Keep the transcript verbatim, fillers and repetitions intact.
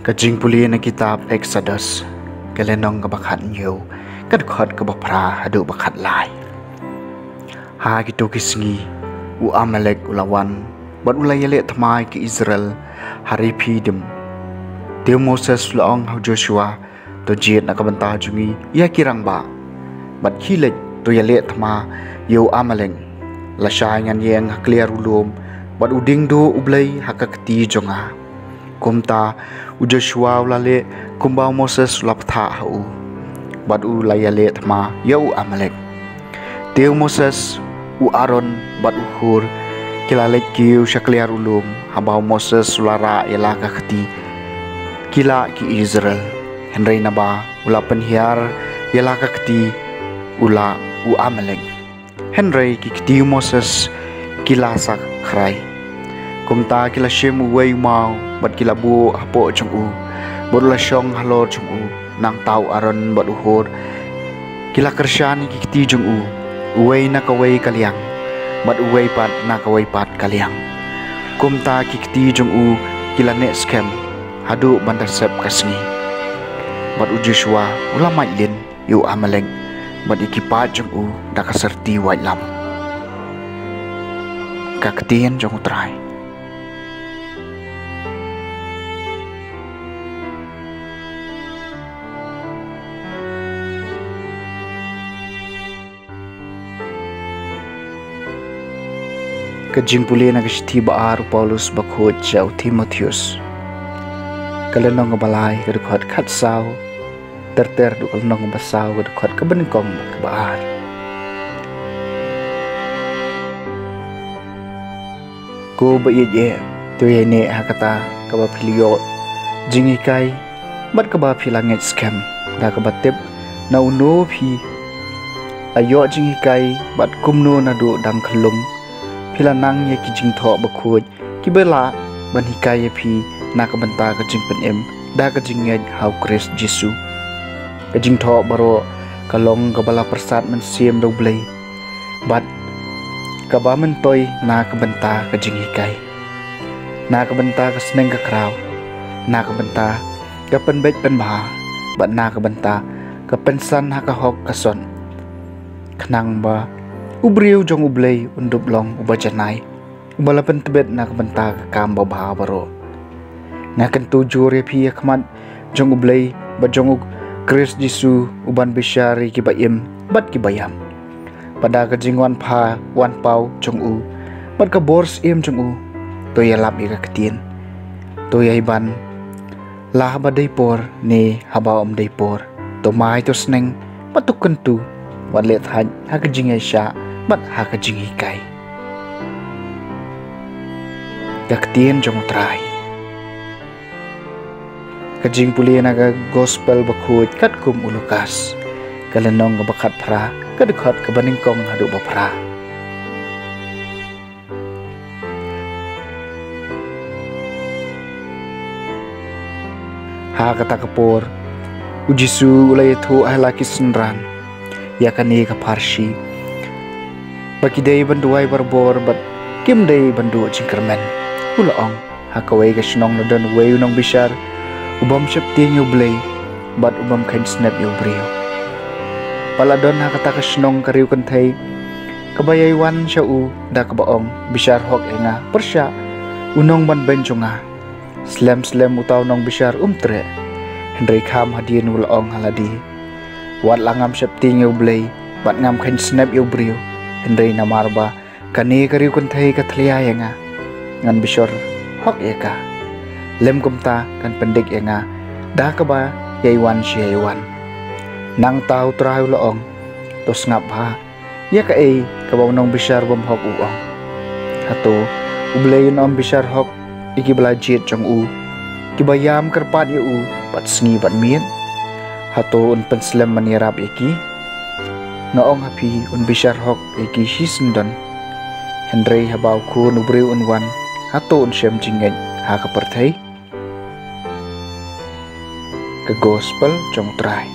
Ka jingpule na kitab Eksodos, ka lynnong kaba khathynñiew, ka dkhot kaba phra haduh ba khatlai. Ha kito ki sngi, u Amalek u la wan, bad u la ïaleh thma ïa ki Israel ha Rephidim. Te u Moses u la ong ha u Joshua, to jied na ka bynta jong ngi ïa ki rangbah, bad khie leit to ïaleh thma ïa u Amalek. Lashai ngan ïeng ha kliar u lum, bad u dieng duh U Blei ha ka kti jong nga. Kumta u Joshua u la leh kumba u Moses u la bthah ha u, bad u la ïaleh thma ïa u Amalek. Te u Moses, u Aaron bad u Hur ki la leit kiew sha kliar u lum. Haba u Moses u la rah ïa la ka kti, ki lah ki Israel. Hynrei naba u la pynhiar ïa la ka kti, u lah u Amalek. Hynrei ki kti u Moses ki la sakrai. Kumta ki la shim uwei u maw, bad ki la buh hapoh jong u, bad u la shong halor jong u. Nangta u Aaron bad u Hur ki la kyrshan ïa ki kti jong u, uwei na kawei ka liang, bad uwei pat na kawei pat ka liang. Kumta ki kti jong u ki la neh skhem haduh ban da sep ka sngi. Bad u Joshua u la mait lin ïa u Amalek bad ïa ki paid jong u da ka syrti waitlam. Ka ktien jong u Trai. Ka jingpule na ka shithi ba ar u Paulus bakhuid sha u Timotheus. Ka lynnong kaba lai, ka dkhot khatsaw, ter ter haduh ka lynnong kaba saw, ka dkhot kaba nyngkong bad kaba ar. Ko ba ïeit eh, to ïaineh ha kata kaba phi la ïoh jinghikai bad kaba phi la ngeit skhem, da kaba tip na uno phi la ïoh jinghikai bad kumno naduh dang khyllung phi la nang ïa ki jingthoh bakhuid kiba lah ban hikai ïa phi na ka bynta ka jingpynim da ka jingngeit ha u Khrist Jisu. Ka jingthoh baroh ka long kaba la pyrsad mynsiem da U Blei, bad kaba myntoi na ka bynta ka jinghikai, na ka bynta ka sneng ka khraw, na ka bynta ka pynbeit pynbha, bad na ka bynta ka pynsan ha ka hok ka sot, khnang ba u briew jong U Blei un dup long uba janai, uba la pyntbit na ka bynta ka kam babha baroh. Nga kyntu jur ïa phi ha khmat jong U Blei bad jong u Khrist Jisu, uban bishar ïa kiba im bad kiba ïap, bad da ka jingwan pha wan paw jong u bad ka bor syiem jong u, to ïalap ïa ka ktien, to ïai ban, la haba dei por ne haba ym dei por, to mai to sneng bad to kyntu, wat leh thait ha ka jingïaishah bad ha ka jinghikai. Ka ktien jong u Trai. Ka jingpule na ka gospel bakhuid katkum u Lukas, ka lynnong kaba khatphra, ka dkhot kaba nyngkong haduh ba phra. Ha kata ka por, u Jisu u la ïathuh ha la ki synran ïa kane ka pharshi, ba ki dei ban duwai barabor bad kim dei ban duh jingkyrmen. U la ong, ha kawei ka shnong la don uwei u nongbishar u bym sheptieng ïa U Blei bad u bym kheiñ snep ïa u briew. Bad la don ha kata ka shnong ka riewkynthei kaba ïai wan sha u da kaba ong, bishar hok ïa nga pyrshah u nongbanbeiñ jong nga. Slem slem uta u nongbishar um treh, hynrei kham hadien u la ong ha lade, wat la ngam sheptieng ïa U Blei bad ngam kheiñ snep ïa u briew, hynrei namar ba kane ka riewkynthei ka thlia ïa nga, ngan bishar hok ïa ka. Lym kumta kan pyndik ïa nga da kaba ïai wan shi ïai wan. Nangta u Trai u la ong, to sngap bha ïa kaei kaba u nongbishar bymhok u ong. Hato U Blei un ym bishar hok ïa kiba la jied jong u, kiba ïam kyrpad ïa u bad sngi bad miet? Hato un pynslem ban ïarap ïa ki? Nga ong ha phi, un bishar hok ïa ki shisyndon. Hynrei haba u Khun u briew un wan, hato un shem jingngeit ha ka pyrthei? Ka gospel jong u Trai.